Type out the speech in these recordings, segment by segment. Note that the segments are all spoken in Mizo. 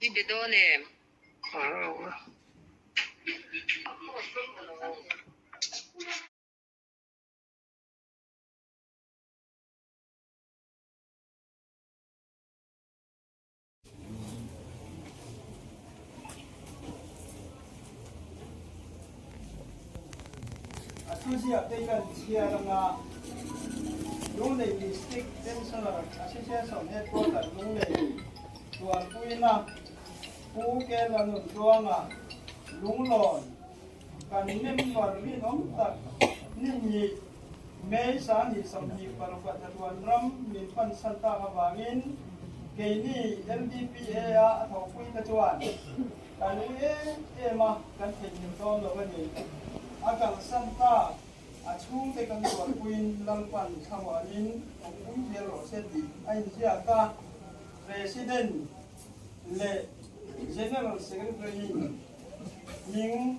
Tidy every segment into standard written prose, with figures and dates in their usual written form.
I be dawn em? A thuziak te kan chhiar anga Lunglei District Pensioner Association Headquarter Lunglei Tuanpuina Pu Kela Nuntluanga Lunglawn kan member rinawm tak ni May sanghi 26 ah Chatuan ram min pansan tak avangin keini LDPA a a thawhpui te chuan kan ui em em a, kan theihnghilh dawn lo a ni. A kalsan tak a chhungte kan tuarpuiin Lalpan thlamuanin awmpui zel rawh se tih a inziak a, President leh General Secretary-in hming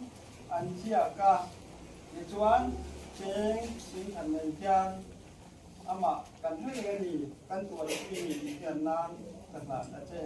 an ziak a. Tichuan, cheng singkhat nei hian amah kan hre reng a ni, kan tuah loh hi ni tih hian nan ka hlan a che.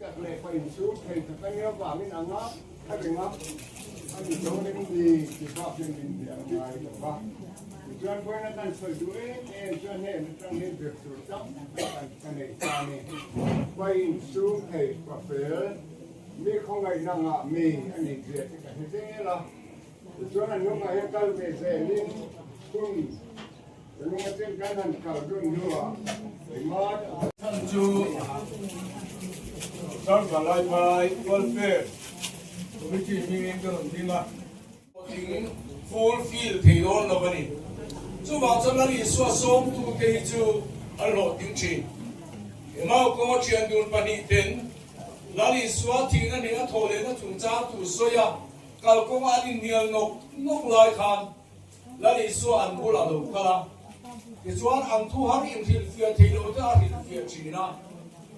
Tak leh pa insum thei tak a nia vangin a nga a reng a, a ni dawn em ni ti bak hian min biak a ngai lo va. Tichuan vawiin atan sawi duh em em chuan heng atang hian zir tur tam tak ka nei ta a ni. Pa insum thei pa fel, mi khawngaihna ngah mi a nih zia te ka hre zel a. Tichuan a hnungah hian kal ve zelin hun Lunga chen kan han kal dun hnuah engmah Chhan chu Sanghalai Phai Welfare Committee hmingin ka rawn ding a. Thing fulfill thei dawn lo a ni. Chuvang chuan Lal Isua sawmtute hi chu an hlawhtling thin. Emau kawnga thian dun pahnih ten Lal Isua thihna nih a thawh lehna chungchang tur sawi a, kalkawnga an inhnial nawk nawk lai khan Lal Isua an bulah lo kal a, tichuan an thu har inhrilhfiah thei lo te a hrilhfiah thin a,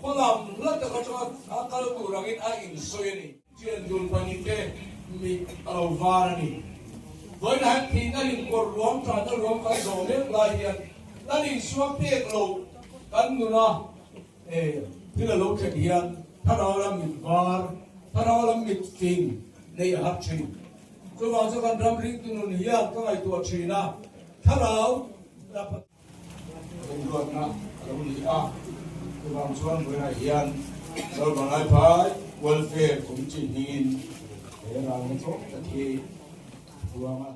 khaw lam hla tak atanga a kal tur angin a insawi a ni. Thian dun pahnihte mit a lo var a ni. Vawiin han thihna inkawrh ruam tanna ruam kan zawh mek lai hian Lal Isua pek loh kan nuna thil a lo thlen hian thlarau lam mit var, thlarau lam mit fing neih a har thin. Chuvang chu kan ram ringtu nun hian ka ngaihtuah thin a, thlarau Remruatna a lo ni a, chuvang chuan vawiinah hian Lalvangai Phai Welfare Committee hmingin he ralna chawk tak hi ruang a.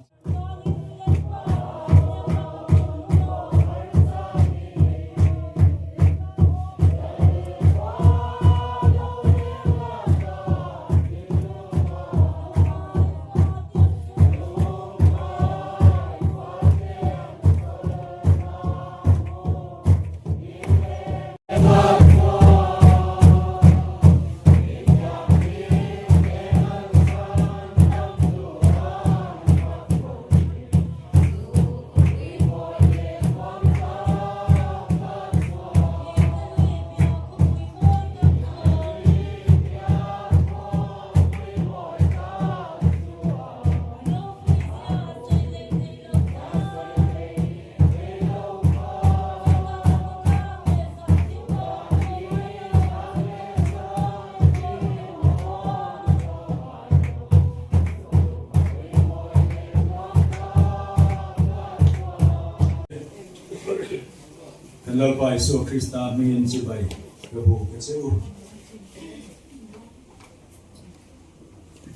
Kan Lalpa Isua Krista hmingin chibai ka bu ka che u.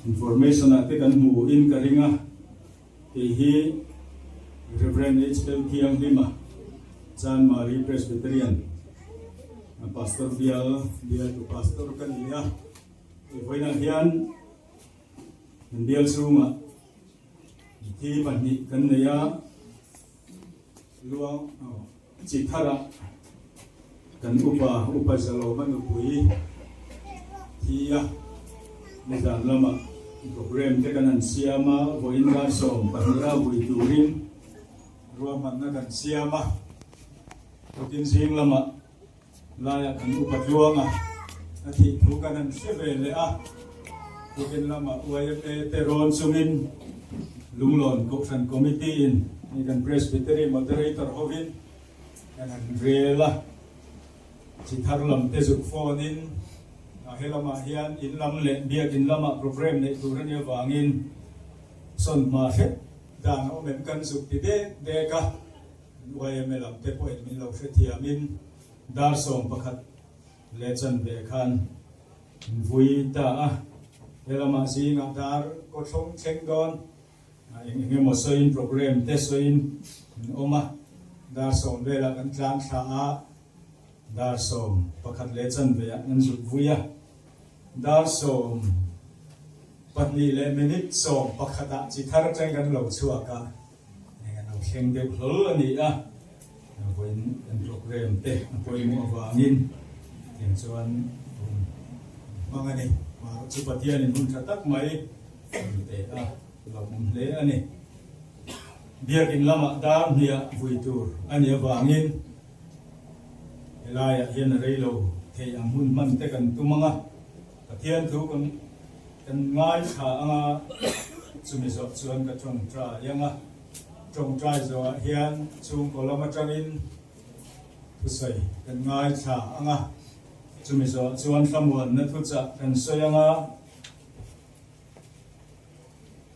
Information ah te kan hmu in ka ring a, kei hi Rev. HL Thianghlima, Chanmari Presbyterian. Pastor bial bialtu pastor ka ni a, he vawiinah hian kan bial chhungah thi pahnih kan nei a, luang chi tharah kan upa upa Zalawma nupui thi a, nizan lamah program te kan han siam a, vawiin dar 12 a vui turin ruahmanna kan siam a. Tukin zing lamah laiah kan upa tluang a, a thih thu kan han hre ve leh a. Tukin lamah YMA te rawn chungin Lunglawn Kohhran Committee in hei kan Presbytery Moderator hovin kan han rel a. Chi thar lam te zuk phone in he lamah hian in lam leh biakin lamah program neih tur a nih avangin sawn hma hret dan a awm em kan zuk ti dek dek a. Yma lam te pawhin min lo hrethiamin dar 11 leh chanve khan min vui ta a. He lamah zingah dar kawthlawng thleng dawn eng eng emaw sawiin program te sawiin min awm a. Dar 10 velah kan tlan thla a, dar 11 leh chanve ah kan zuk vui a. Dar 12 leh minute 11 ah chi thar atang kan lo chhuak a. Eng an lo thleng deuh hlawl a ni a, vawiin kan program te a pawimawh avangin tiang chuan hun hmang a ni. Marawh chu Pathianin hun tha tak mai a ni te a, lawmawm hle a ni. Biakin lamah dar hniah vui tur a nih avangin helaiah hian a rei lo thei ang hun hman te kan tum ang a, Pathian thu kan Kan ngaithla ang a, chumi zawh chuan ka tawngtai ang a. Tawngtai zawhah hian chhungkaw lam atangin thusawi kan ngaithla ang a, chumi zawhah chuan thlamuanna thuchah kan sawi ang a.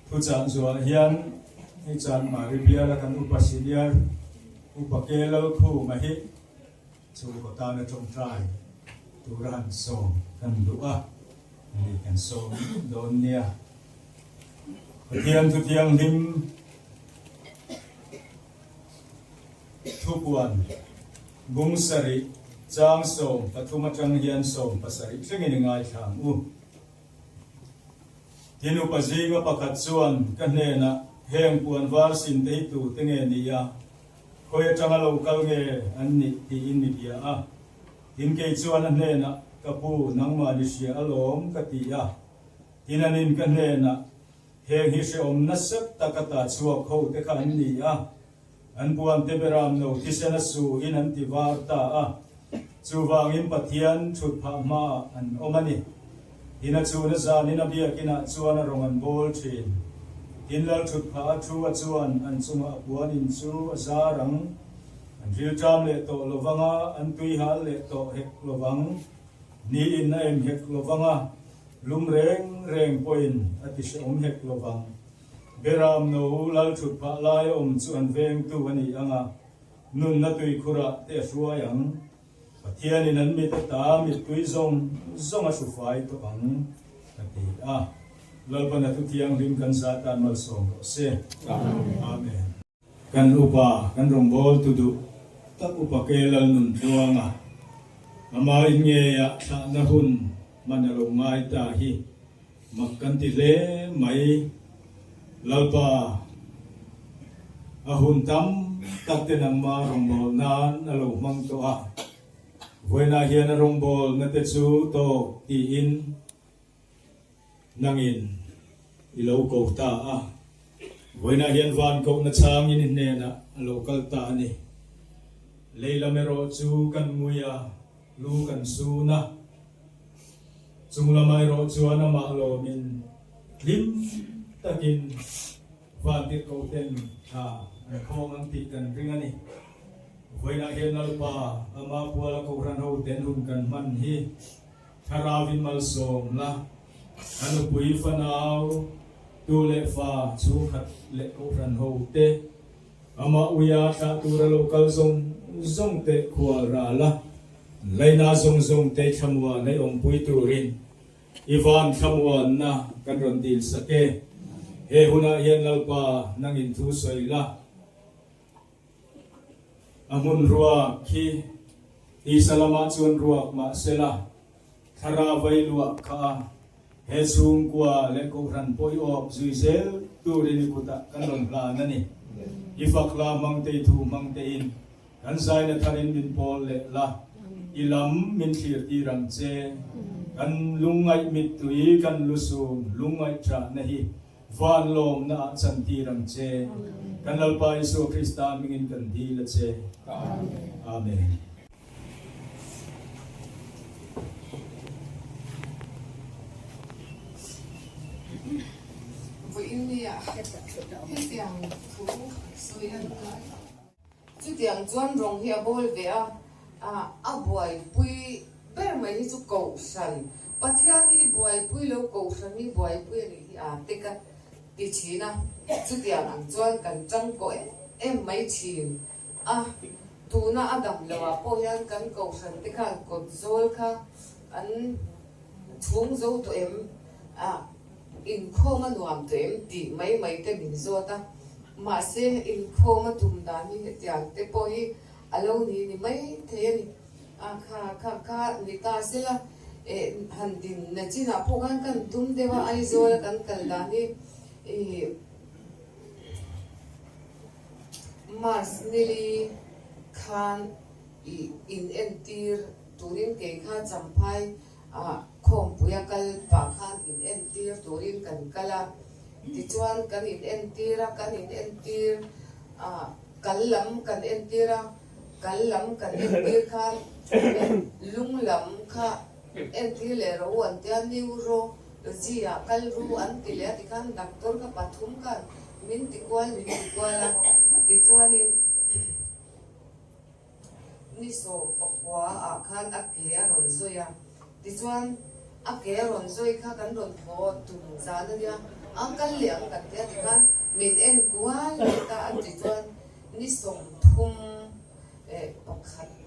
Thuchah zawhah hian hei Chanmari biala kan upa senior upa Ke Lalkhuma hi Chhungkaw tana tawngtai tura han sawm kan duh a, hei kan sawm dawn nia. Pathian Thuthianghlim thupuan bung sarih chang 13 atang hian 17 thlengin i ngaithla ang u. Tin upa zinga pakhat chuan ka hnenah heng puan var sin te hi tute nge ni a? Khawi atanga lo kal nge an nih tiin mi bia a. Tin kei chuan a hnenah, Ka pu, nangmah ni hria alawm ka ti a. Tin anin ka hnenah, Heng hi hrehawm nasa tak a ta chhuak ho te kha an ni a. An puan te beram no thisen a su in an ti var ta a. Chuvangin Pathian thut phah hmaah an awm a ni. Tin a chhun a zanin a biakinah chuan a rawng an bawl thin. Tin lal thut phah a thu a chuan an chungah a puan in chu a zar ang. An rilṭam leh tawh lovang a, an tui hal leh tawh hek lovang. Ni in a em hek lovang a, lum reng reng pawhin a ti hrehawm hek lovang. Beram no lal thut phah lai a awm chu an vengtu a ni ang a, nunna tuikhurah te a hruai ang. Pathianin an mit ata mittui zawng zawng a hrufai tawh ang, ka ti a. Lalpan a thuthianghlim kan zah tan malsawm rawh se. Amen. Kan upa, kan rawngbâwl tu duh tak upa ke Lalnun Tluanga, ama in ngeia thlahna hun hman a lo ngai ta hi mak kan ti hle mai. Lalpa, a hun tam tak te nangma rawngbâwl nan a lo hmang tawh a, vawiinah hian a rawngbâwlna te chu tawk tiin nangin i lo ko ta a, vawiinah hian van kohna changin i hnenah a lo kal ta a ni. Lei lam erawh chu kan ngui a, lu kan sun a. Chung lamah erawh chuan amah lawmin hlim takin vantirhkoh ten thla an khawng ang tih kan ring a ni. Vawiinah hian Lalpa, ama puala Kohhran ho ten hun kan hman hi Thlarauin malsawm la, a nupui fanau, tu leh fa, chhungkhat leh Kohhran ho te, Amah uia thlah tura lo kal zawng zawng te khual ral a, laina zawng zawng te thlamuan a awmpui turin i van thlamuanna kan rawn dil sak e. He hunah hian Lalpa nangin thu sawi la, a hmunrua khi. Tisa lamah chuan ruak mah sela, thlarau vai luah kha a, he chhungkua leh kohhran pawh i awp zui zel turin i kutah kan rawn hlan a ni. I fak hla hmang te i thu hmang tein kan zaina tharin min pawl leh la, i lam min thlir tir ang che. Kan lungngaih mittui kan lusum lungngaih ṭahna hi Van lawmna ah chantir ang che. Kan Lalpa Isua Krista hmingin kan dil a che. Amen. Vawiin nia hetiang thu sawi a ni a. Chutiang chuan rawng hi a bawl ve a, a buaipui ber mai hi chu Kohhran. Pathian hi i buaipui lo, Kohhran hi buaipui a nih hi a te ka ti thin a. Chutiang ang chuan kan tangkaw em em mai thin a. Tuna a dam loh ah pawh hian kan Kohhran te khan kawt zawl kha an chhung zo tawh em? Inkhawm a nuam tawh em tih mai mai te min zawt a, mahse inkhawm a tum dan hi hetiang te pawh hi a lo ni ni mai thei a ni. A kha kha kha ni ta sela eh han din na chinah pawh khan kan tum deuh a, Aizawl a kan kal dan hi ih March nili khan ih in entir turin kei kha Champhai Ah khawmpui a kal pah khan in entir turin kan kal a, tichuan kan in entir a, kan in entir ah kal lam kan entir a, kal lam kan entir khan lung lam kha entir leh rawh u an tia, neurology ah kal ru an ti leh a tikhan doctor kha pathum khan min ti kual min ti kual a, tichuanin. Ni 19 ah khan a ke a rawn zawi a, tichuan a ke a rawn zawi kha kan rawn thaw tum zan a nia, a kal leh ang kan tia tikhan min en kual leh ta a tichuan ni 31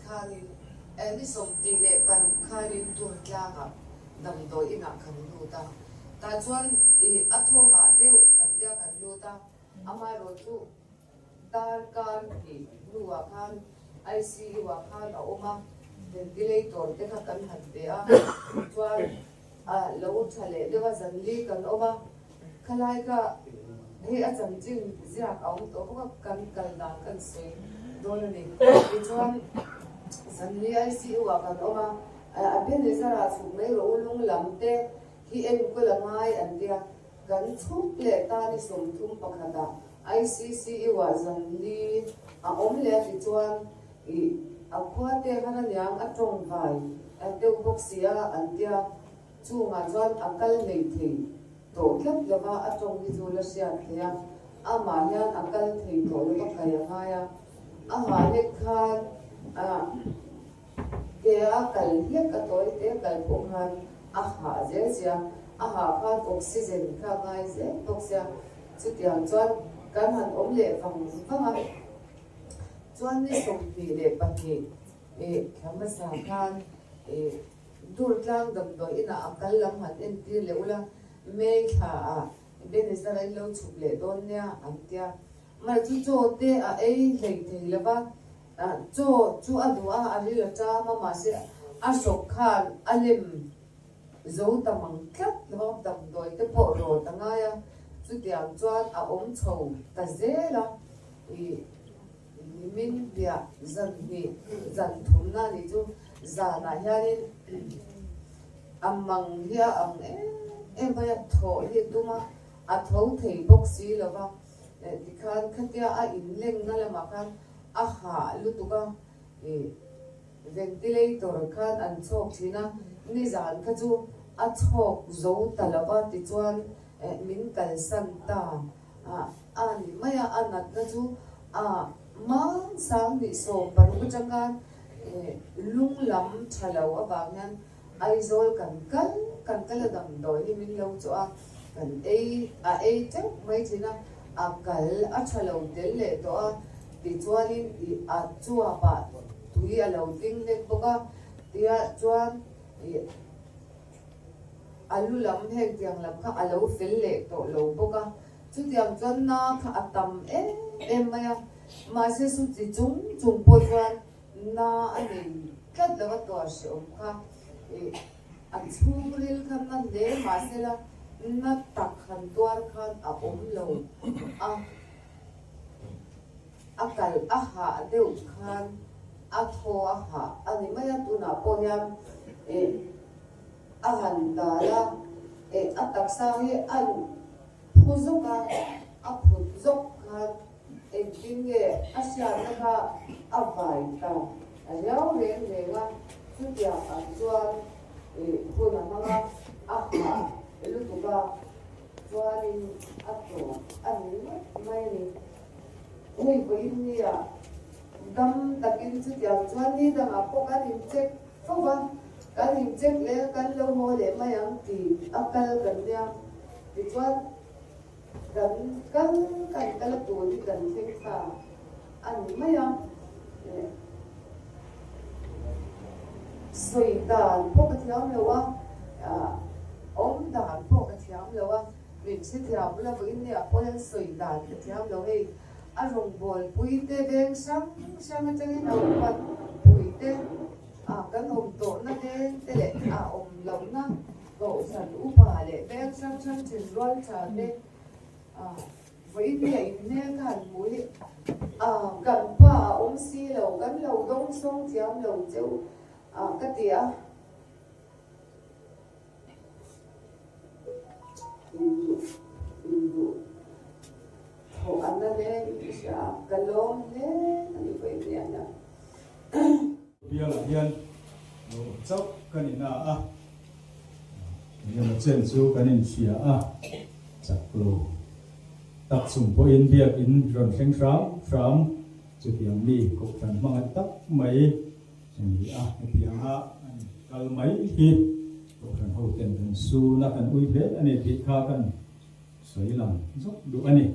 khanin eh ni 26 khanin Durtlangah damdawi inah kan lut a, tah chuan ih a thaw hah deuh kan tia kan lut a, amaherawhchu. Darkar hnih hnuah khan ICU ah khan a awm a, ventilator te kha kan han pe a, chuan a lo tha leh deuh a, zanli kan awm a, khalai kha hei a chanchin ziak a awm tawh bawk a, kan kal dan kan sawi dawn a ni. Tichuan zanli ICU ah kan awm a, a Ebenezer ah chhuk mai rawh u lung lam te hi enkawl a ngai an tia, kan chhuk leh ta ni 31 ah ICCU ah zan li a awm leh a ti chuan ih a khua te har aniang a tawng vai deuh bawk si a an tia chungah chuan a kal hleih thei tawh tlat lova a tawng hi chu la hriat thei a amah hian a kal thei tawh lova kai a ngai a a hah hlek khan ah Ke a kal hlek a tawi te kal pawh khan a hah zel sia, a hah khan oxygen kha a ngai zel bawk sia, chutiang chuan kan han awm leh vang vang a, chuan ni 22 ih thla hmasa khan ih Durtlang damdawi inah a kal lam han entir leh ula, May thla ah Ebenezer a in lo chhuk leh dawn nia an tia, Mai chu chaw te a ei hlei thei lo va, chaw chu a duh a, a ril a ṭam a, mahse a hrawk khan a lem zo ta mang tlat lo va, damdawi te pawh rawt a ngai a, chutiang chuan a awm chho ta zel a, ih nimin piah zan hnih zan thumna nih chu zanah hianin a mang hi a ang em em mai a, thawh hi a tum a, a tho thei bawk si lo va. Tikhan khatia a inlengna lamah khan a hah lutuk a, ih ventilator khan an chhawk thin a, nizan kha chu a chhawk zo ta lo va tichuan min kalsan ta a ni mai a, a natna chu a mang sang hnih 16 atang khan lung lam tha lo avang hian Aizawl kan kal kan kal a damdawi hi min lo chawh a, kan ei a ei teuh mai thin a, a kal a tha lo tel leh tawh a, tichuanin ih a chuapah tui a lo tling hlek bawk a, tia chuan ih a lu lam heng tiang lam kha a lo fel leh tawh lo bawk a, chutiang chuan na kha a tam em em mai a, mahse chu chi chung chung pawh chuan na a nei. tlat lova tuar hrehawm kha ih a chhungril kha na hle mahsela na tak han tuar khan a awm lo a, a kal a hah deuh khan a thaw a hah a ni mai a, tunah pawh hian ih a han dal a, ih a taksa hi a phu zawk a, a phut zawk khan Engtin nge a hriatna kha a vai ta riau reng reng a, chutiang ang chuan hun a hmang a, a hah lutuk a, chuanin a tawp a ni ngawt mai a ni. Hei vawiin nia dam takin chutiang chuan ni dangah pawh kan incheck fo va, kan incheck leh a, kan lo haw leh mai ang tih a kal kan nia, tichuan Kan kal kan kal a tur hi kan thleng ta a ni mai a, sawi dan pawh ka thiam lo a, awm dan pawh ka thiam lo a, min hrethiam bula vawiin nia pawh hian sawi dan ka thiam lo hei a rawngbâwl pui te veng hrang hrang atangin a upat pui te kan awm tawhna veng te leh a awm lohna Kohhran upa leh veng hrang hrang thin rual tha te vawiin hi a inhmel kha han hmu hi kan pa a awm si lo, kan lo dawng sawng thiam lo cheu ka ti a. Induh thawh a na hle in ka hria a, ka lawm hle a ni vawiin ni ah hian. Bialah hian lo awm chauh ka ni na a, engemaw chen chu kan inhria a, chak lo tak chung pawhin biakin rawn thleng hram hram chutiang mi kohhran hmangaih tak mai a ni a, hetianga an kal mai hi kohhran hoten kan sun a, kan ui hle a ni tih kha kan sawi lang zawk duh a ni.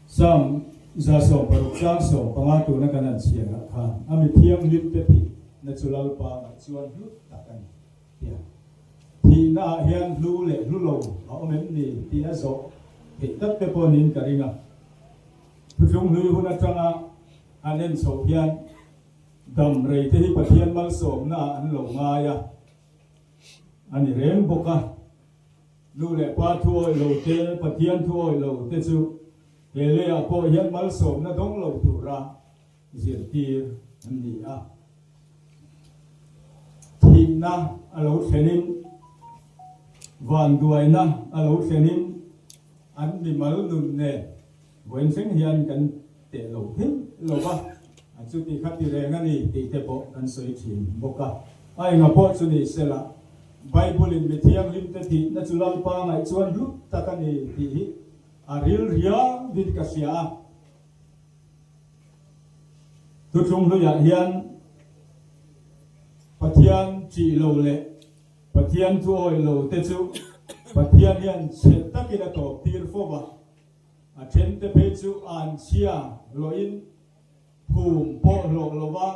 Psalm 160 chang 15 tuna kan han chhiarah khan a mi thianghlim te thihna chu Lalpa ngaih chuan hlu tak a ni tia thihna ah hian hlu leh hlu lo a awm em ni tih a zawh theih tak te pawh niin ka ring a. Thuthlung hlui hun atanga han en chhoh hian dam rei te hi Pathian malsawmna ah an lo ngai a, a ni reng bawk a. Nu leh pa thu awih lo te, Pathian thu awih lo te chu he leiah pawh hian malsawmna dawng lo tura zirtir an ni a. Thihna a lo thlenin, vanduaina a lo thlenin an mimal nun nen vawiin thleng hian kan teh lo thei lo va, a chuti kha ti reng a ni tih te pawh kan sawi thin bawk a. A enga pawh chu ni sela, Bible-in mi thianghlimte thihna chu Lalpa ngaih chuan hlut tak a ni tih hi a ril riau din ka hria a. Thuthlung hluiah hian Pathian ṭih lo leh Pathian thu awih lo te chu Pathian hian chhe takin a tawp tir fo va. A thente phei chu an chhia hlawhin phum pawh hlawh lova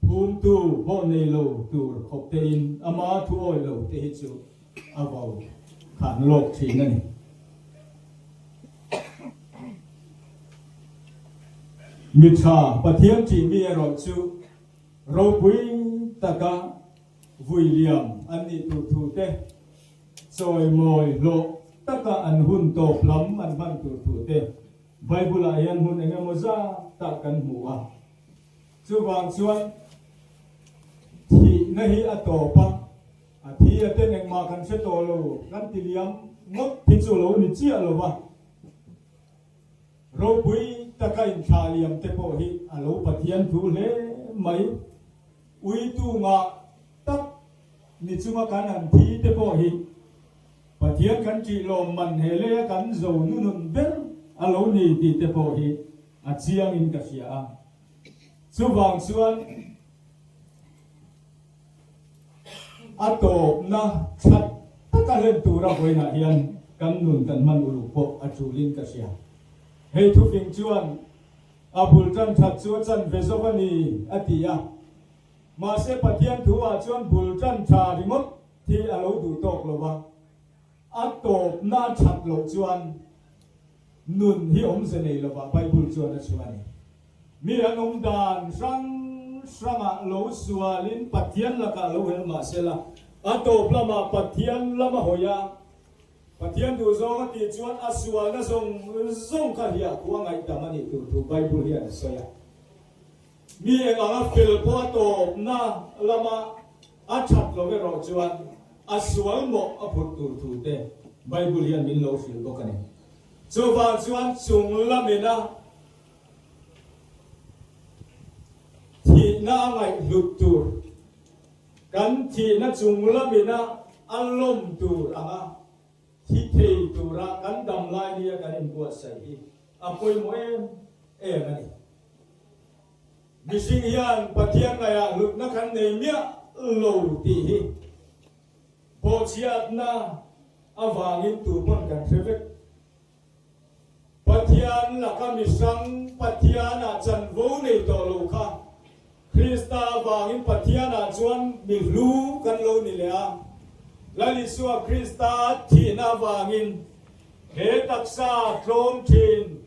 phumtu pawh nei lo tur khawp tein ama thu awih lo te hi chu a vau khan lawk thin a ni. Mi tha Pathian ṭih mi erawh chu ropui taka vui liam an nih tur thu te, Chawimawi hlawh taka an hun tawp lam an hman tur thu te Bible-ah hian hmun eng emaw zat ah kan hmu a. Chuvang chuan thihna hi a tawp a, a thi a ten engmah kan hre tawh lo kan ti liam ngawt hi chu lo ni chiah lo va. Ropui taka inthlah liam te pawh hi a lo Pathian thu hle mai. Uitu ngah tak Ni chunga kan han thi te pawh hi Pathian kan ṭih lawm man he leia kan zo nunun ber a lo ni tih te pawh hi a chiangin ka hria a. Chuvang chuan a tawpna that taka hlen tura vawiinah hian kan nun kan hman uluk pawh a ṭulin ka hria. Hei thufing chuan a bul ṭan ṭhat chu a chanve zawk a ni a ti a. Mahse Pathian thu ah chuan bul tan tha ringawt hi a lo duh tawk lo va, a tawpna a that loh chuan nun hi awmze nei lovah Bible chuan a chhuah a ni. Mi an awm dan hrang hrangah lo sualin Pathian lakah lo hel mah sela, a tawp lamah Pathian lama hawi a, Pathian duh zawng a tih chuan a sualna zawng zawng kha hiah khu a ngaihdam a nih tur thu Bible hian a sawi a. Mi eng anga fel pawh a tawpna lama a that lo erawh chuan a sual mawh a phurh tur thu te Bible hian min lo hrilh bawk a ni. Chuvang chuan chung lamina thihna a ngaihhlut tur, kan thihna chung lamina a lawm tur anga thi thei tura kan dam lai nia kan inbuatsaih hi a pawimawh em em a ni. Mihring hian Pathian ngaihah hlutna kan nei miah lo tih hi bawhchhiatna avangin tu pawn kan hre vek. Pathian laka mihrang Pathianah chanvo nei tawh lo kha Krista avangin Pathianah chuan mi hlu kan lo ni leh a. Lal Isua Krista thihna avangin he taksa tlawm thin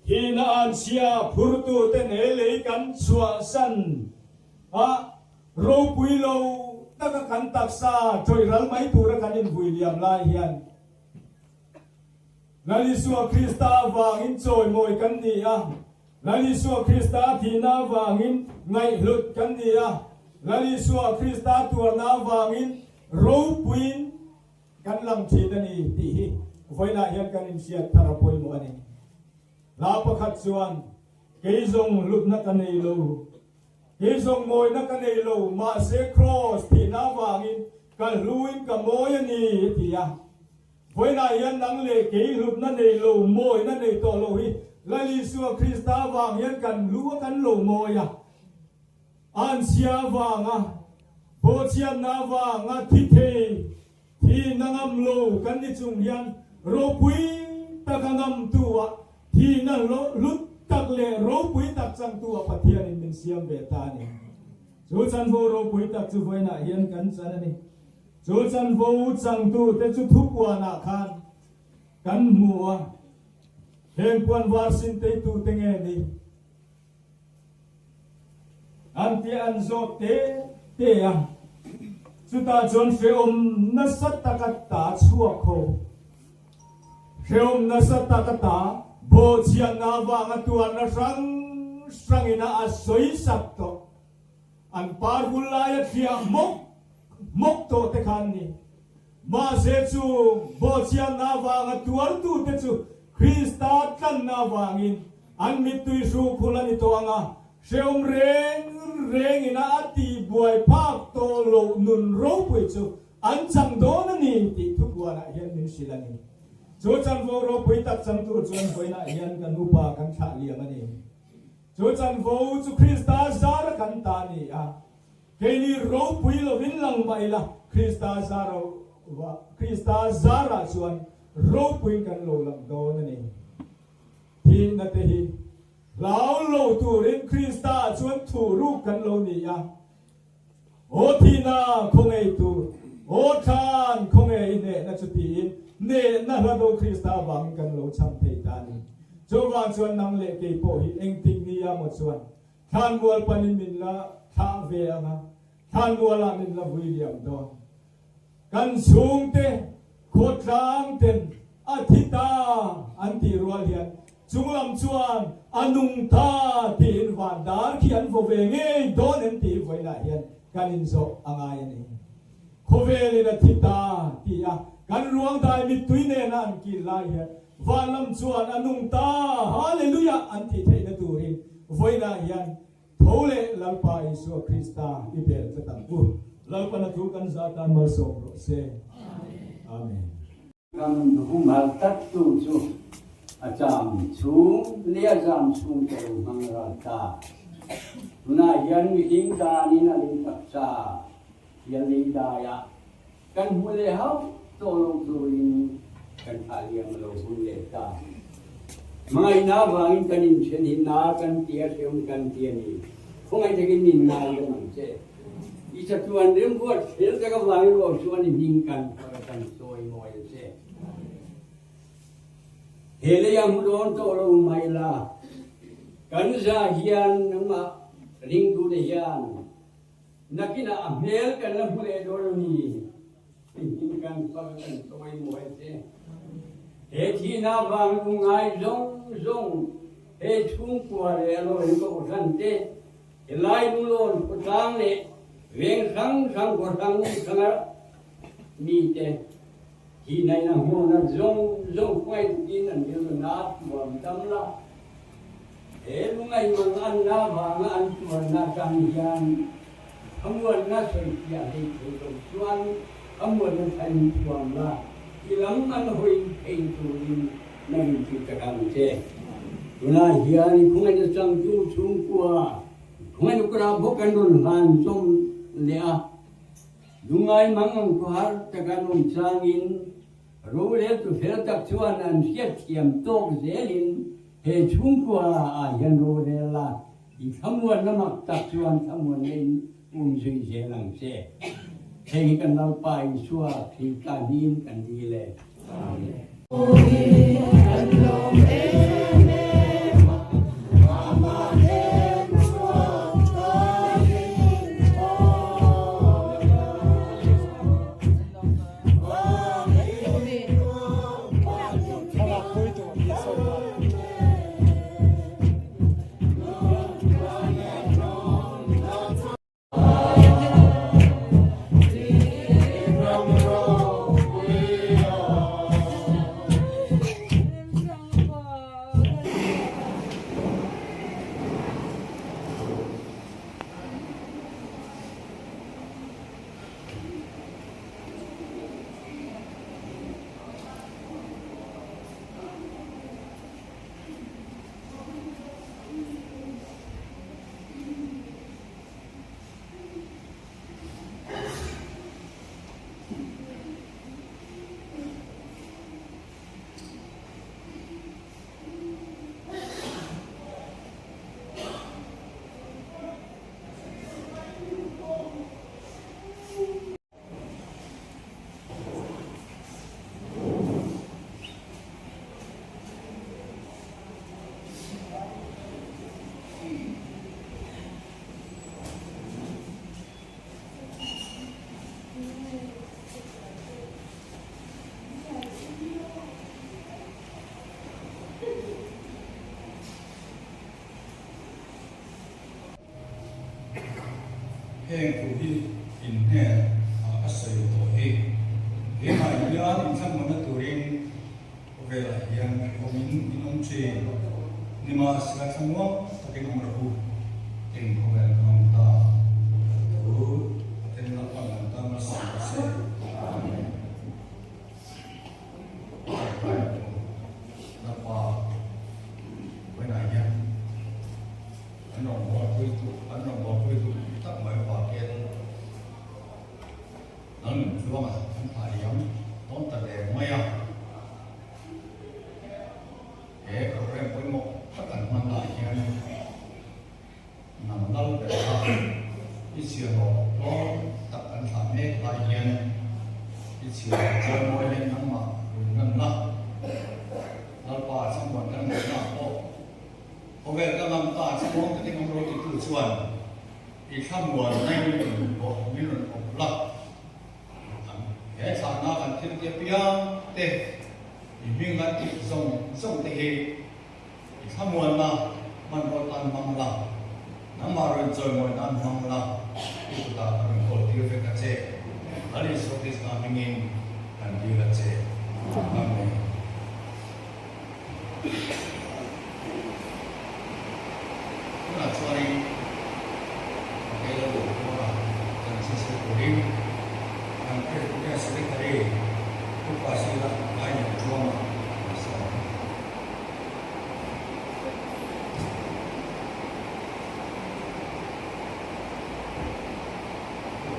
Thihna anchhia phurtuten he lei kan chhuahsan a, ropui lo taka kan taksa tawih ral mai tura kan invui liam lai hian Lal Isua Krista avangin chawimawi kan ni a, Lal Isua Krista thihna avangin ngaihhlut kan ni a, Lal Isua Krista tuarna avangin ropuiin Kan lang thin a ni tih hi vawiinah hian kan inhriat thar a pawimawh a ni. Hla pakhat chuan, Kei zawng hlutna ka nei lo, kei zawng mawina ka nei lo, mahse Kraws thihna avangin ka hluin ka mawi a ni, a ti a. Vawiinah hian nang leh kei hlutna nei lo, mawina nei tawh lo hi Lal Isua Krista avang hian kan hlu a kan lo mawi a. Anchhia avanga bawhchhiatna avanga thi thei thi na ngam lo kan ni chung hian ropui taka ngamtu ah thihna hlut tak leh ropui tak changtu ah Pathianin min siam ve ta a ni. Chu chanvo ropui tak chu vawiinah hian kan chan a ni. Chu chanvo changtu te chu thupuanah khan kan hmu a, heng puan var sin teitu te nge ni? An ti an zawt te te a, chutah chuan hrehawm nasa taka ta chhuak ho, hrehawm nasa taka ta bawhchhiatna avanga tuarna hrang hrangin a a sawi sak tawh. An par hul laia thliah hmawk hmawk tawh te kha an ni. Mahse chu bawhchhiatna avanga tuartute chu Krista tlanna avangin An mittui hrukhul a ni tawh ang a, hrehawm reng rengin a a tihbuai phak tawh loh nun ropui chu an chang dawn a ni tih thupuanah hian min hrilh a ni. Chu chanvo ropui tak chang tur chuan vawiinah hian kan upa kan thlah liam a ni. Chu chanvo chu Krista zara kan ta a ni a, keini ropui lovin lang mah ila Krista zara Krista zarah chuan ropuiin kan lo lang dawn a ni. Thihna te hi hlau lo turin Krista ah chuan thu ruk kan lo ni a. Aw thihna khaw-ngei tur, aw thlan khaw-ngei i hnehna chu tiin hnehna hla do Krista avangin kan lo chham thei ta a ni. Chuvang chuan nang leh kei pawh hi engtik nia maw chuan thlanmual panin min la thlah ve ang a, thlanmualah min la vui liam dawn. Kan chhungte khawtlang ten a thi ta an tih rual hian chunglam chuan a nung ta tiin van dar khi an vaw ve ngei dawn em tih vawiinah hian kan inzawh a ngai a ni. Khawvelin a thi ta ti a kan ruang dai mittui nena an kil lai hian van lam chuan a nung ta Hallelujah an tih theihna turin vawiinah hian Tho leh Lalpa Isua Krista i bel tlat ang u. Lalpana thu kan za tan malsawm rawh se. Amen. Kan humhal tlattu chu a cham chhung leh a zam chhung te lo hmang ral ta. Tunah hian mihring danin a lei taksa hi a lei dai a, Kan hmu leh hauh tawh lo turin kan thlah liam a lo hun leh ta. Hmangaihna avangin kan inthen hi na kan ti a, hreawm kan ti a ni. Khawngaih takin min ngai rem ang che. I chatuan remruat fel tak avangin ruah chuan i hming kan fak a, kan sawi mawi a che. He lei a hmu dawn tawh lo mai la. Kan za hian nangmah ringtute hian nakinah a hmel kan la hmu leh dawn a ni tiin kan fak a kan chawimawi che. He thihna vang lu ngai zawng zawng he chhungkua leh a lawi kohhran te, helai lulawn khawtlang leh veng hrang hrang khaw hrang hranga mite thihna in a hmuhna zawng zawng hruai tukin an rilru na tuam tam la. He lungaihmang anna vanga an tuarna atang hian thlamuanna sawifiah hlei thei lo chuan thlamuanna thain tuam la ti lam an hawi thei turin na inti tak ang che. Tunah hian i khawngaihna changtu chhungkua khawngaihna kutah bawk an rawn hlan chawm leh a, lungaihmang ang khawhar tak an awm changin roreltu fel tak chuan an hriatthiam tawk zelin He chhungkua ah hian rorel a, i thlamuanna mak tak chuan thlamuanna in um zui zel ang che. Heng hi kan Lalpa Isua Krista hnin kan dil e. Amen. Heng thu hi in hnen ah ka sawi tawh hi. Keimah hian inthlanmawhna turin khawvelah hian hrehawmin in awm thin. Nimahsela thlamuang takin awm rawh u, eng khawvel kan awm ta thu a then Lalpan kan tan malsawm rawh se. Amen. Lalpa, vawiinah hian An rawngbawlpuitu an rawngbawlpuitu tak mai avangin Lalnuntluanga an thlah liam dawn ta der mai a. He program pawimawh tak an hman lai hian hnam lal ber kha i chhiahhlawh tlawm tak an thlah mek lai hian i chhiahhlawh chuan mawi hian nangmah run ngan la, Lalpa chhangmuan kan ngaihna pawh Khawvel ka ngam ta chu kawng takin awm ro titu chuan i thlamuan mai min rawn bawh min rawn awp la ang. He thlahna kan thil te piang te, i hming kan tih zawng zawng te hi i thlamuanna hmanraw tan hmang la, nangmah rawn chawimawi nan hmang la, i kutah ka rawn kawl tir vek a che. Lal Isua Krista hmingin kan dil a che. Amen. Tunah chuanin Hotel a luh kawngah kan chhinchhiah turin kan President Secretary Upa Sila Lainatluanga a sawm.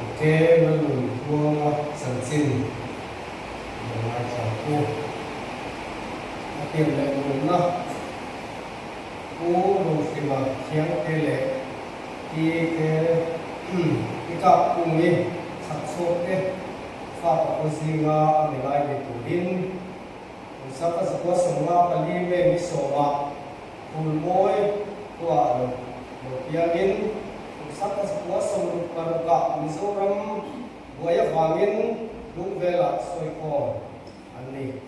Hotel a luh kawngah chanchin lo ngaithla u. A pian leh luhna Pu Rohrima Khiangte leh Pi te i kap kung i chhak chhuak te fa pakua zinga a milai ni turin Kum saka zakua 54 May ni sawmah Phulmawi. khuaah lo lo piangin kum 1966 ah Mizoram buai avangin Lungvelah sawikhawm an ni.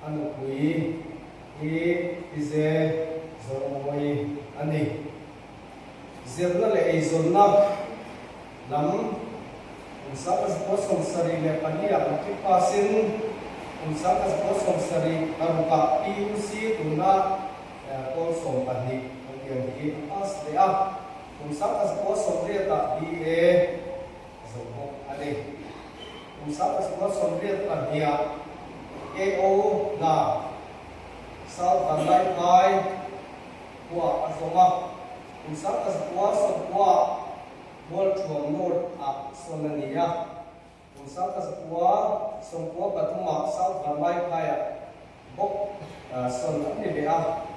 A nupui hi Pize Zomawi a ni. Zirna leh eizawnna lam kum 1974 ah matric pass in kum 1976 ah PUC tuna pawl 12 kan tih ang hi a pass leh a, kum 1980 ah BA a zo bawk a ni. Kum 1982 ah KO hna South Vanlaiphai khua a zawm a, kum 1990 ah Mualthuam North ah sawn a ni a, kum 1993 ah South Vanlaiphai ah bawk sawn an ni leh a,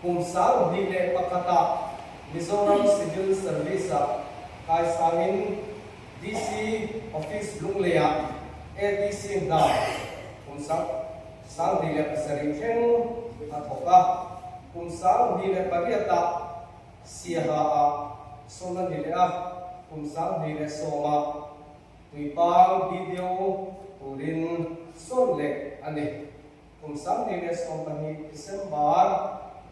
kum 2001 ah Mizoram Civil Service ah kaisangin DC Office Lunglei ah ADC hna kum 2007 thleng a thawk a, kum 2008 ah Siaha ah sawn a ni leh a, kum 2010 ah Tuipang video turin sawn leh a ni. Kum 2012 December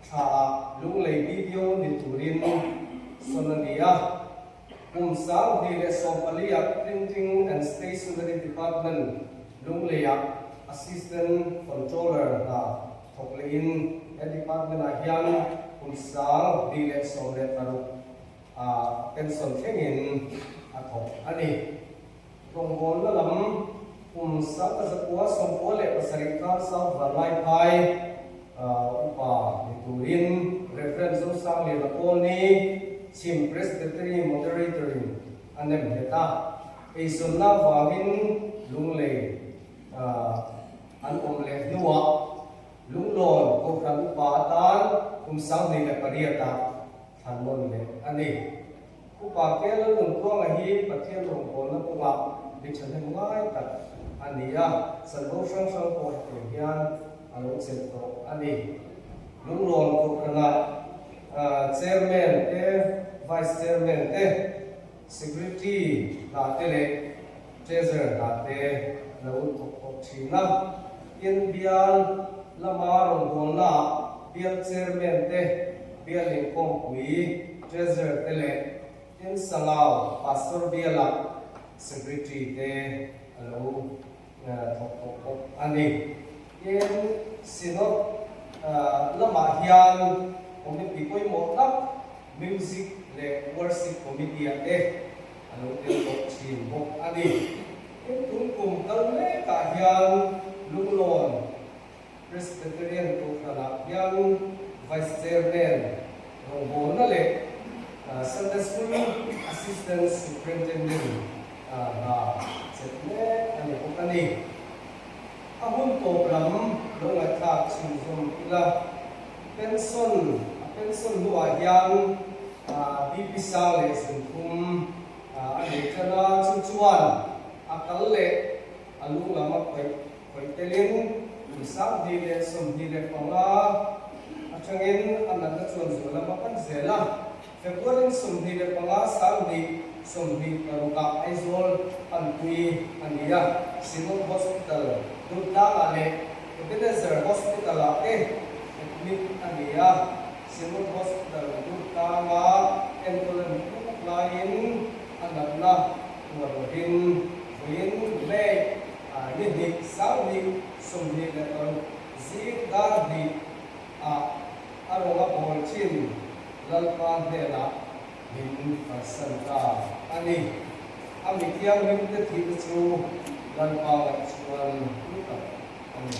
thla ah Lunglei video ni turin sawn a ni a. Kum 2014 ah Printing and Stationery Department Lunglei ah Assistant Controller hna thawk lehin he department ah hian kum 2016 ah pension thlengin a thawk a ni. Rawngbawlna lam kum 1997 khan South Vanlaiphai upa ni turin Rev. Zosangliana Kawlni Chhim Presbytery Moderator in a nem nghet a, eizawnna vangin Lunglei an awm leh hnuah Lunglawn Kohhran upa atan kum 2008 ah thlan nawn leh a ni. Upa Kela Lungtuanga hi Pathian rawngbawlna kawngah mi thahnem ngai tak a ni a, chanvo hrang hrang pawh hetiang hian a lo chelh tawh a ni. Lunglawn Kohhranah Chairman te, Vice Chairman te, Secretary hna te leh Treasurer hna te a lo thawk tawh thin a. Tin, bial lama rawngbawlnaah bial Chairman te, bial inkawmpui Treasurer te leh tin Sangau Pastor bialah Secretary te a lo thawk tawh bawk a ni. Tin, Synod lamah hian committee pawimawh tak Music leh Worship Committee-ah te a lo tel tawh thin bawk a ni. Tin, tun kum kal mekah hian Lunglawn Presbyterian Kohhranah hian Vice Chairman rawngbawlna leh Sunday School Assistant Superintendent hna chet mek a ni bawk a ni. A hun tawp lam lo ngaihthlak chhunzawm ila, pension a pension hnuah hian BP sang leh zunthum a nei tan a, chu chuan a kal leh a lung lam a khawih khawih telin kum 2025 atangin a natna chuan zual lam a pan zel a. February 25 2026 ah Aizawl panpui a ni a, Synod Hospital, Durtlangah leh Ebenezer Hospital ah te admit a ni a, Synod Hospital, Durtlanga enkawl a nih mek laiin a natna tuar lovin vawiin May ni hnih 2026 zing dar hnih ah a rawnga bawl thin Lalpa hnenah min kalsan ta a ni. A mi thianghlimte thihna chu Lalpa ngaihchuan hlu tak a ni.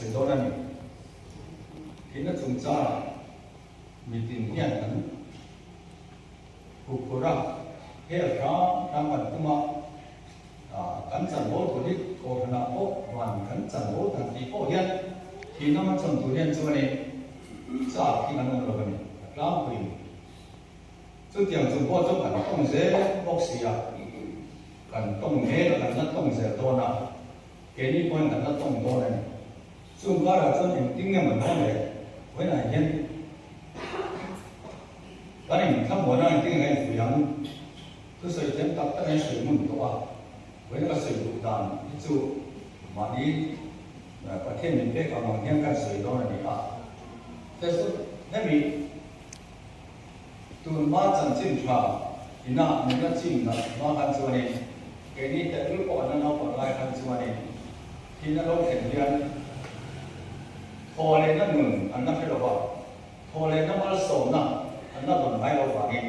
sawi dawn a ni. Thihna chungchangah mitin hian kan huphurh a, hel hrang hrang kan tum a, kan chanvo tur hi kohhranah pawh van kan chanvo dan tih pawh hian thihna hmachhawn tur hian chuanin chak hi kan awm lo a ni, a tlangpuiin. Chutiang chung pawh chu kan tawng zel bawk si a, kan tawng mek a, kan la tawng zel dawn a, keini pawhin kan la tawng dawn a ni. Chung karah chuan engtin nge maw dawn le? Vawiinah hian kan inthlamuan a, engtin nge kan infuih ang? Thusawi thiam tak tak in sawi hmun tawh a, vawiina ka sawi duh dan hi chu mahni Pathian min pek ang ang hian kan sawi dawn a ni a. Hemi. Tunhma chanchin tha inah nula chin nalh hma khan chuanin keini tehlul pawh an la naupang lai khan chuanin thihna lo thlen hian thaw lehna nun an la hre lo va, thaw lehna malsawmna an la dawn ngai lo vangin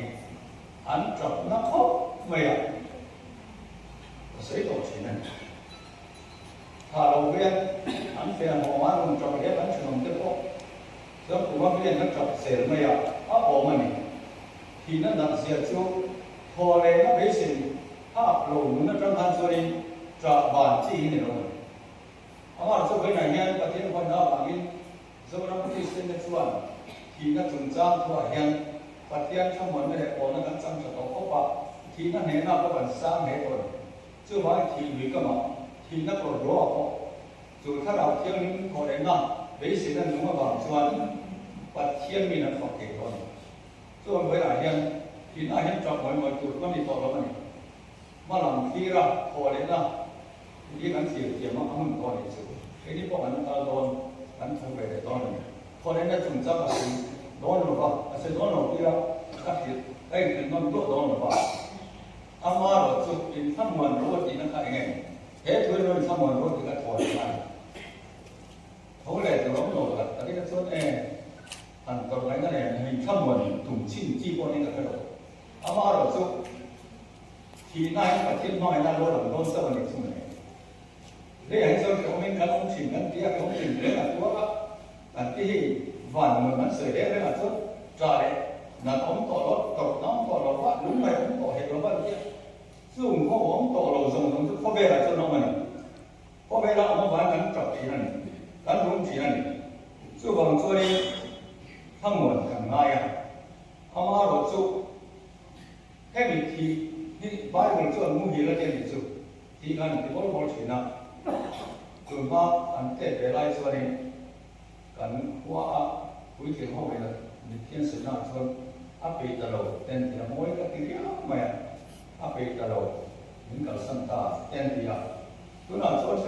an tapna khawp mai a, ka sawi tawh thin a ni. Tha lo hian an feh hawng a, nun tap leh an thenawm te pawh Chuan kum a bian a tap zel mai a, a awm a ni. Thihna nat zia chu thaw lehna beisei phak lo nun atang khan chuanin ṭah ban chi hi ni lo a ni. Amah chu vawiinah hian Pathian huanna avangin Zoram Kristiante chuan thihna chungchang thuah hian Pathian thlamuanna leh pawlna kan chang ṭha tawh khawp a, thihna hnehna pawh kan sang hle tawh a ni. Chuvangin thih lui kamah thihna kawr ruah pawh Chu Thlarau Thianghlim thawh lehna beiseina nung avang chuan Pathian min an fak thei tawh a ni. Chuan vawilah hian thihna hian ṭap ngawi ngawi tur ka ni tawh lo a ni. Hma lam thlira thawh lehna hi kan thlir thiam a, a hmun tawh a nih chu. Keini pawh kan kal dawn, kan tho ve leh dawn a ni. Thawh lehna chungchang a sawi dawn lo va, a sawi dawn lo tia ka hrilh, ka inhrilh nawn duah dawn lo va. Amarawh chu inthlamuan ro a tihna kha eng nge? He thu in rawn thlamuan rual dik a thawn a ni. Tho leh tur awm lo tak takin a chuan e, han tawrh ngaihna leh min thlamuan tum chin chi pawh niin ka hre lo. Amaherawh chu thihna hi Pathian hmangaihna lo lang dawn chauh a nih chu mawle. Leiah hi chuan hrehawmin kan awm thin kan ti a, hrehawm thin reng a tuar a, kan ti hi van nuam an sawi reng reng ah chuan ṭah leh nat awm tawh lo, tawrhna awm tawh lo va, lungngaih awm tawh hek lo va an ti a. Chung ho awm tawh lo zawng zawng chu khawvelah chuan awm a ni. Khawvela awm avang kan tap thin a ni, kan rum thin a ni. Chuvang chuanin thlamuan kan ngai a, amaherawh chu hemi thih hi Bible chuan muhil a ti a nih chu, thih khan an ti bawl bawl thin a. Tunhma an tet ve lai chuanin kan khua a puitling ho ina mithian sawinak chuan a peih ta lo ten ti a mawi ka ti riau mai a. A peih ta lo, min kalsan ta te an ti a. Tunah chuan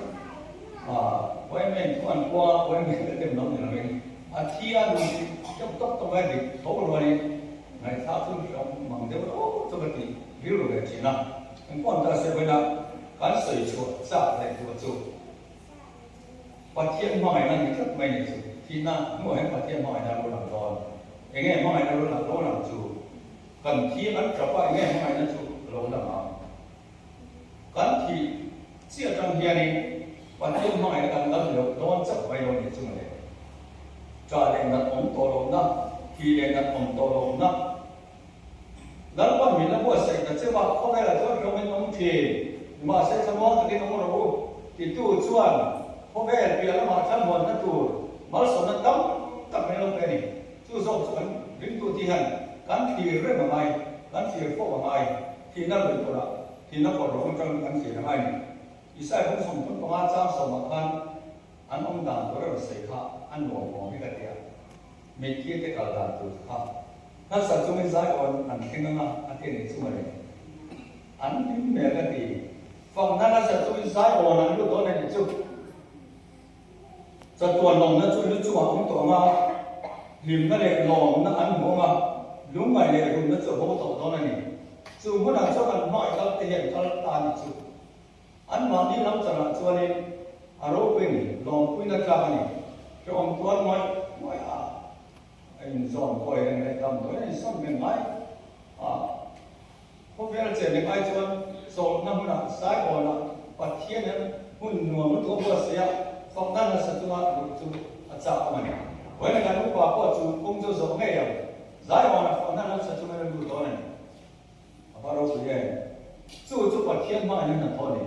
Wayman chuan khua Wayman te tem lo ni lovin a thi a nun hi deuh tawk tawk mai a dik tho rualin ngaihthlak chu hreawm mang deuh lo chu ka ti rilru ve thin a. Engpawh an ta se vawiina kan sawi chhuah chak leh duh chu Pathian hmangaihna ni tlat mai ni chu. Thihna hnuah hian Pathian hmangaihna lo lang dawn. Enge hmangaihna lo lang lo lang chu? Kan thi an tap a, enge hmangaihna chu lo lang ang? Kan thih chiah atang hianin Pathian hmangaihna kan dal loh dawn chauh mai lo nih chu mawle. Ṭah leh nat awm tawh lohna, thih leh nat awm tawh lohna. Lalpan min la buatsaih ta cheu a, khawvelah chuan hlawmin awm ṭhin, nimahse thlamuang takin awm rawh u, titu chuan khawvel piah lamah thlamuanna tur malsawmna tam tak min lo pe a ni. Chu zawk chu kan ringtu ti hian kan thlir reng a ngai, kan thlir fo a ngai, thihna lui kawrah, thihna kawr rawng atang kan thlir a ngai ni. Isai bung 35 chang sawmah khan an awm dan tur a rawn sawi kha a nuam awm hi ka ti a, mitthi te kal dan tur kha hmasa chungin zai awn an thleng anga a ti a nih chu mawle. An hlim hmel ka ti, fakna nasa chungin zai awn an lut dawn a nih chu. Chatuan lawmna chu lu chungah awm tawh ang a, hlimna leh lawmna an hmu ang a, lungngaih leh rumna chu a bo tawh dawn a ni. Chu hmunah chuan an hmangaih kal te hian kal ta a ni chu. Anmahni lam chanah chuanin a ropui a ni, lawmpuina tlak a ni. Hrehawm tuar ngawih ngawih a, a inzawn kawi reng leh damdawi a insawn reng ngai a. Khawvel chen leh ngai chuan chawlhna hmunah Saiawnah Pathian hian hmun nuam lutuk a buatsaih a. Fakna nasa chunga luh chu a chak awm a ni. Vawiin kan upa pawh chu kawng chu zawh ngei ang. Zaivawnah fakna nasa chungin a lut dawn a ni. A va ropui em! Chu chu Pathian hmangaihna hnathawh a ni.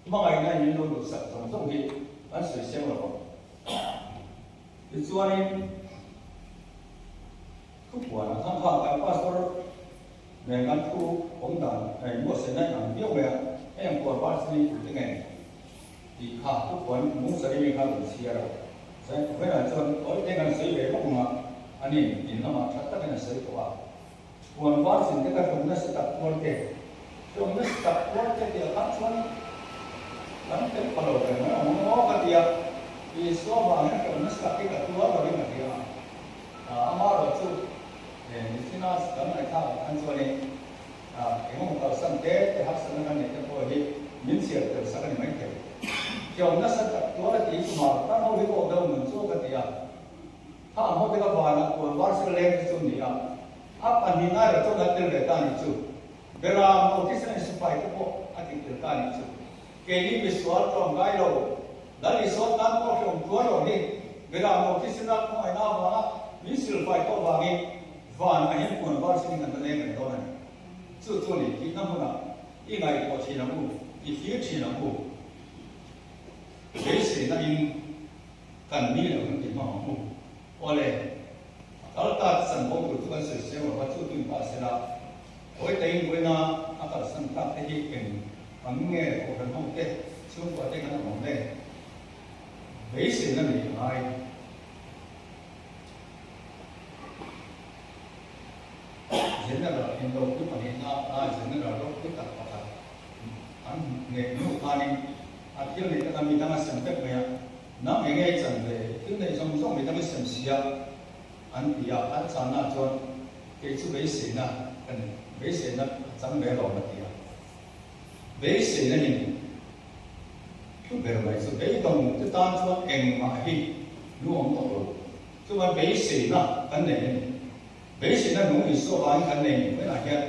Hmangaihna in min lo duhsak zawng zawng hi kan sawi seng lo vang. Tichuanin thupuanah khan kha kan pastor nen kan thu awm dan buatsaihna in ang viau mai a, heng puan var chu ni tute nge tih kha thupuan mungsari mi kha rawn chhiar a, vawiinah chuan tawi te kan sawi ve bawk ang a, ani in lamah tha takin a sawi tawh a. Puan var sin te ka hlawm nasa tak tuar te, hlawm nasa tak tuar te tih ah khan chuan kan tel pha lo ve mai ang aw ka ti a, Isua vang hian hlawm nasa tak hi ka tuar lo in ka hria a, amaherawh chu nichina kan ngaihthlak ah khan chuanin engemaw kalsan te te harsatna kan neih te pawh hi min chhiar tel sak a ni maithei. Hlawm nasa tak tuar a tih chu mar tan ho hi pawh deuh nun chu ka ti a. Kha ang ho te ka vanah puan var sir leng te chu ni a, a pahnihna erawh chuan an tel ve ta a nih chu. Beram ho thisen in sipai te pawh a ti tel ta a nih chu. Keini misual tlawmngai lo, Lal Isua tan pawh hrehawm tuar lo hi Beram ho thisen a khawngaihna avanga min silfai tawh vangin vanah hian puan var sin in kan la leng reng dawn a ni. Chu chu a ni, thihna hmunah i ngaihtuah thin ang u, i thlir thin ang u. Beiseina in. Kan ni lo kan ti hmang ang u. Awle, a kal ta chan bo tur chu kan sawi seng lo va, chu tun ta sela, hawi teiin vawiina a kalsan tak te hi eng ang nge kohhran ho te, chhungkua te kan awm ang le? Beiseina nei a ngai. General indopui pahnihna lai General ropui tak pakhat an hmuh hnu khanin a thil neih taka mi dang a sem vek mai a, Nang eng nge i chan ve? I thil neih zawng zawng mi dang i sem si a, an ti a, an channa chuan kei chu beiseina ka nei, beiseina a chang ve alawm a ti a. Beiseina hi thu ber mai chu beidawng te tan chuan engmah hi lu awm tawh lo, chuan beiseina kan nei a ni. Beiseina nung Isua vangin kan nei ni hmelah hian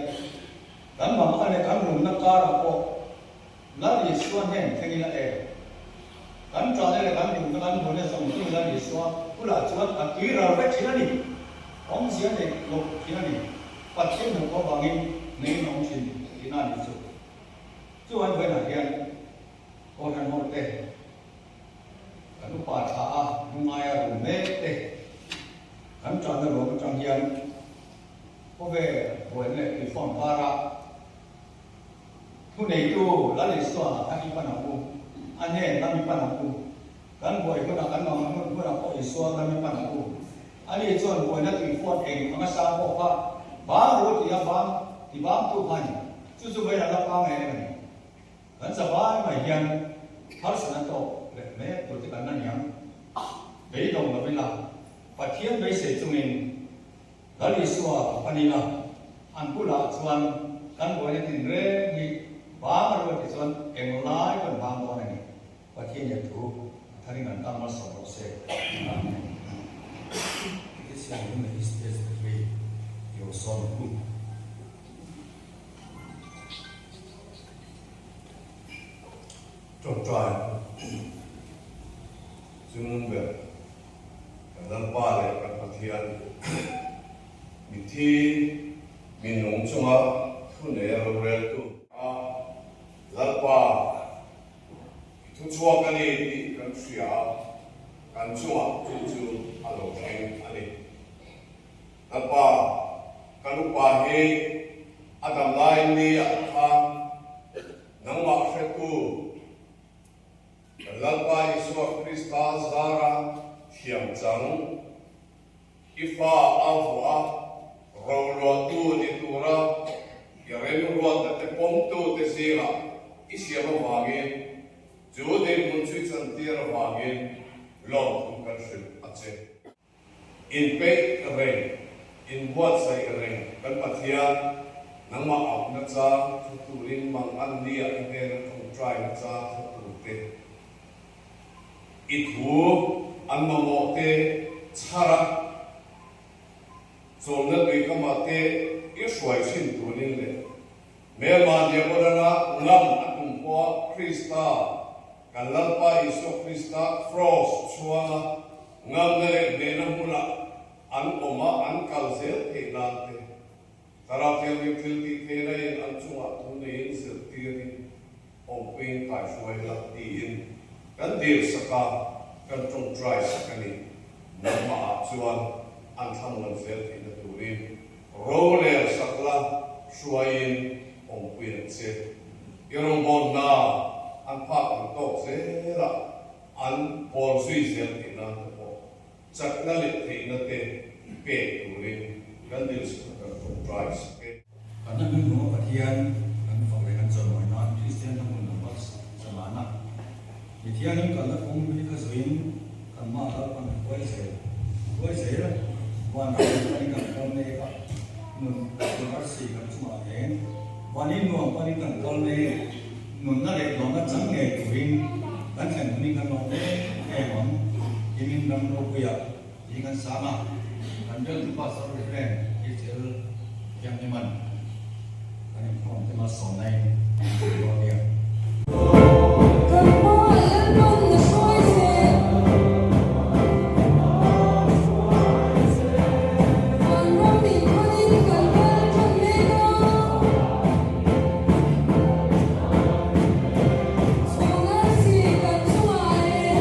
kan mamawh leh kan rumna karah pawh Lal Isua hnen thleng ila e. Kan ṭahna leh kan duhna kan hmuhna zawng zawng Lal Isua bulah chuan a tui ral vek ṭhin a ni. Awmzia neih loh ṭhin a ni. Pathian hnathawh avangin neiin a awm ṭhin tihna a nih chu. Chuan vawiinah hian Kohhran hote, kan upa ṭha a lungaia rum mek te kan ṭahna ruang aṭang hian khawvel buaina leh tuifawn karah Thuneitu Lal Isua kha i pan ang u, a hnen lam i pan ang u. Kan buai hunah, kan mamawh hun hunah pawh Isua lam i pan ang u. Ani chuan buaina tuifuat eng anga sang pawh kha bang ru ti a bang ti bangtu kha a ni. Chu chu vawiin a la pang em a ni. Kan zavai mai hian harsatna tawk leh mek tur te kan la ni ang. Beidawng lo ila, Pathian beisei chungin Lal Isua a pan ila, an bulah chuan kan buaina tinreng hi bang a ruat ti chuan englai kan bang dawn a ni. Pathian hian thu a tharin an tan malsawm rawh se. Amen. Kristian hun leh Easter te hi i awsawn ang u. Tawngtai chungnung ber. Kan Lalpa leh kan Pathian mitthi minung chunga thu neia roreltu. A, Lalpa, i thu chhuak a ni tih kan hria a, kan chungah chu chu a lo thleng a ni. Lalpa, kan upa hi a dam lai ni ah khan nangmah hretu, Kan Lalpa Isua Krista zara thiam chang, i fa a vuah a, roluahtu ni tura i remruatna te pawmtu te zingah i siam avangin, chu dinhmun chu i chantir avangin lawmthu kan hrilh a che. Inpeih reng, inbuatsaih reng kan Pathian, nangmah auhna chang thu turin mang an nia i hnena tawngtaina chang thu turte, i thu an mamawh te chhar a, chawlhna tuikamah te i hruai thin turin leh Hmelma Diabolana ngam a tum pawha Krista. Kan Lalpa Isua Krista Kraws chhuanga ngamna leh hnehna hmuna an awm a, an kal zel theih nan te, Thlarau Thianghlim thil tih theihna in an chungah thu neiin zirtirin awmpuiin kaihruai la tiin kan dil sak a, kan tawngtai sak a ni. Nangmah ah chuan an thlamuan zel theihna turin rolel sak la hruaiin awmpui ang che. I rawngbâwl hna an phak ang tawk zela an bawl zui zel theih nan te pawh chakna leh theihna te pek turin kan dil sak a kan tawngtai sak e. Kan hnu hnunga Pathian kan fak leh kan chawimawi nan Kristian hna hmun lam bak zalana mi thianghlim kalna kawng hlui kha zuiin kan mah Lalpan a hruai zel a hruai zel van ram lam panin kan kal mek a, nun nun arsi kan chungah eng vanin nuam panin kan kal mek nunna leh nuamna chang ngei turin kan thlen hunin kan lawm em em ang timin ram ropuiah Hi kan sang a, kan bialtu Pastor Rev. HL Thianghliman kan inkhawm te malsawmna in an hmu dawn nia. Kan hma Lalpan na hruai zel. Vanram in panin kan kal tan mek a. Chhun arsi kan chungah e.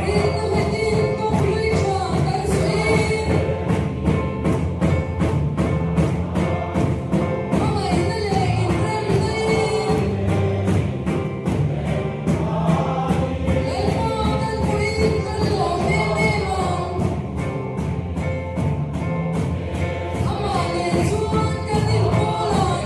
Rinna nghetin kawng hlui tha kan sawi. Hmangaihna leh inremna in Lalpa kan hmuhin kan lawm em em ang. Amah nen chuan kan inpawl ang.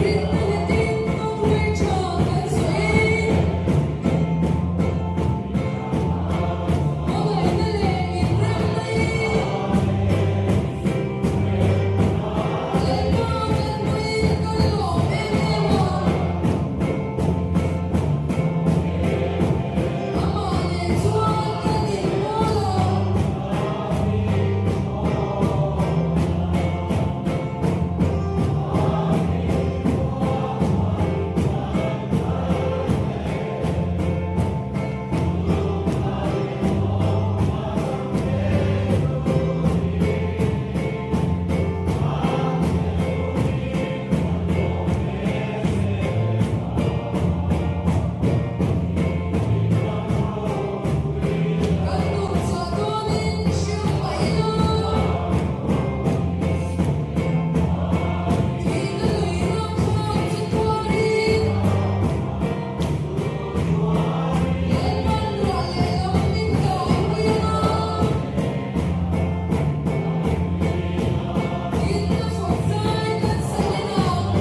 Rinna nghetin kawng hlui tha kan sawi. Hmangaihna leh inremna hi Lalpa kan hmuhin kan lawm em em a. Amah nen chuan kan inpawl ang. Kan nun chah dawnin hriam mah ila. Thihna lui ram thlak chu tuarin Lalpan ruah leh lam min kai pui ang a. Dinna fawk zai kan sa hlen ang.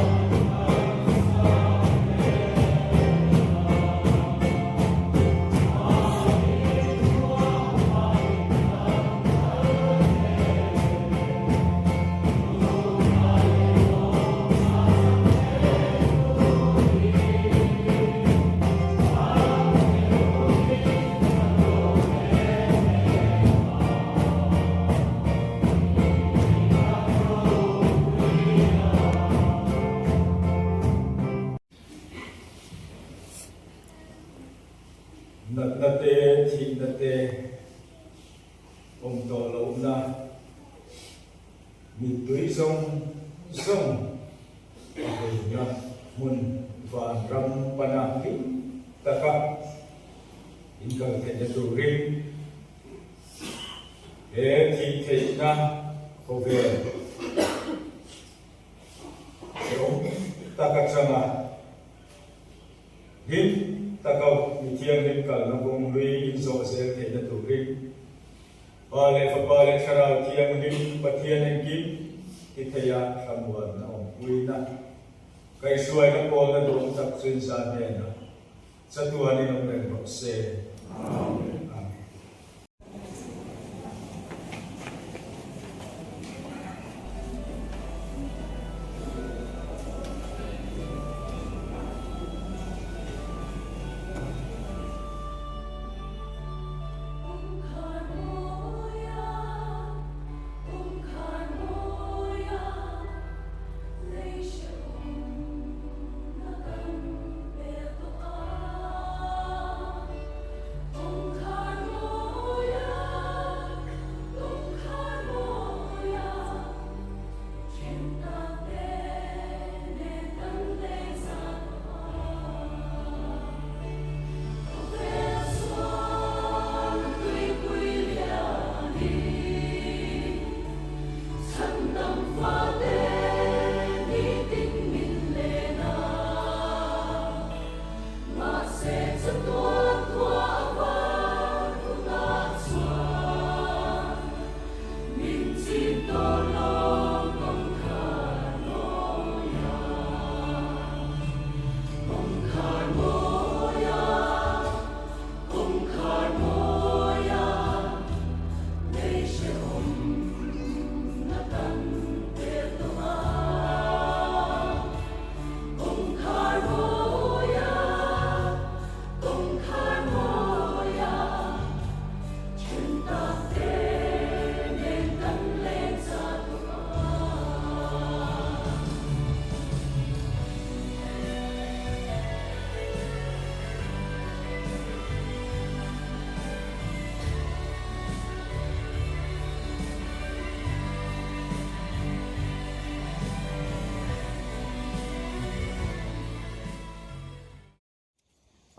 Natna te, thihna te awm tawh lohna mittui zawng zawng a hawina hmun vanram pana hlim. taka in kal theihna turin he thih theihna khawvel hrehawm tak atanga hlim taka mi thianghlim kalna kawng hlui in zawh zel theihna turin Pa leh Fapa leh Thlarau Thianghlim Pathian engkim ti theia thlamuan a awmpuina, kaihhruaina pawlna duhawm tak chu inzah hnenah chatuanin awm reng rawh se. Amen.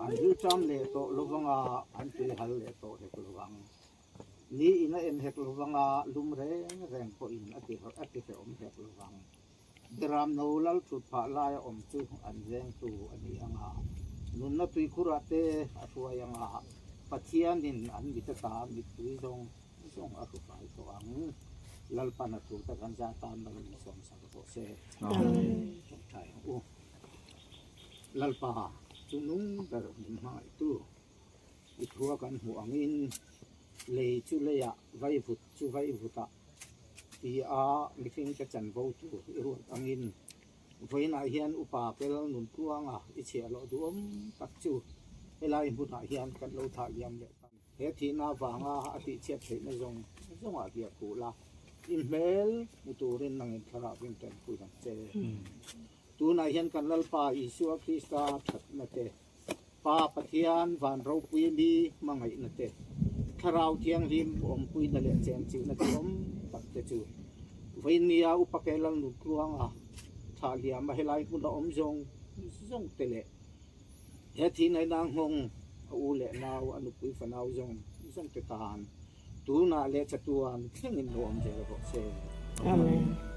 An rilṭam leh tawh lovanga an tuihal leh tawh hek lovang. Ni in a en hek lovanga lum reng reng pawhin a ti hrehawm hek lovang. Beram no lal thut phah laia awm chu an vengtu a ni ang a, nunna tuikhurah te a hruai ang a, Pathianin an mit ata mittui zawng zawng a hrufai tawh ang. Lalpan a thu tak an zah tan lo in sawmsak rawh se. Tawngtai ang u. Lalpa chu nung ber min hmangaihtu i thua kan hmuh angin lei chu leiah vaivut chu vaivutah Ti a mihringte chanvo tur i ruat angin vawiinah hian upa kel nun tluanga i chhiah loh duhawm tak chu helai hmunah hian kan lo thah liam leh ta. He thihna avanga a tihchhiat theihna zawng zawngah hian khuh la, i hmel hmu turin nangin thlarau in tanpui ang che. Tunah hian kan Lalpa Isua Krista thatna te, Pa Pathian van ropui mi hmangaihna te, Thlarau Thianghlim awmpuina leh chengchilhna te awm tak te chu vawinia Upa Ke Lalnuntluanga thlah hliam a helai hmuna awm zawng zawng te leh he thihnaihna nghawng a u leh nau a nupui fanau zawng zawng te tan tunah leh chatuan thlengin lo awm zel rawh se. Amen.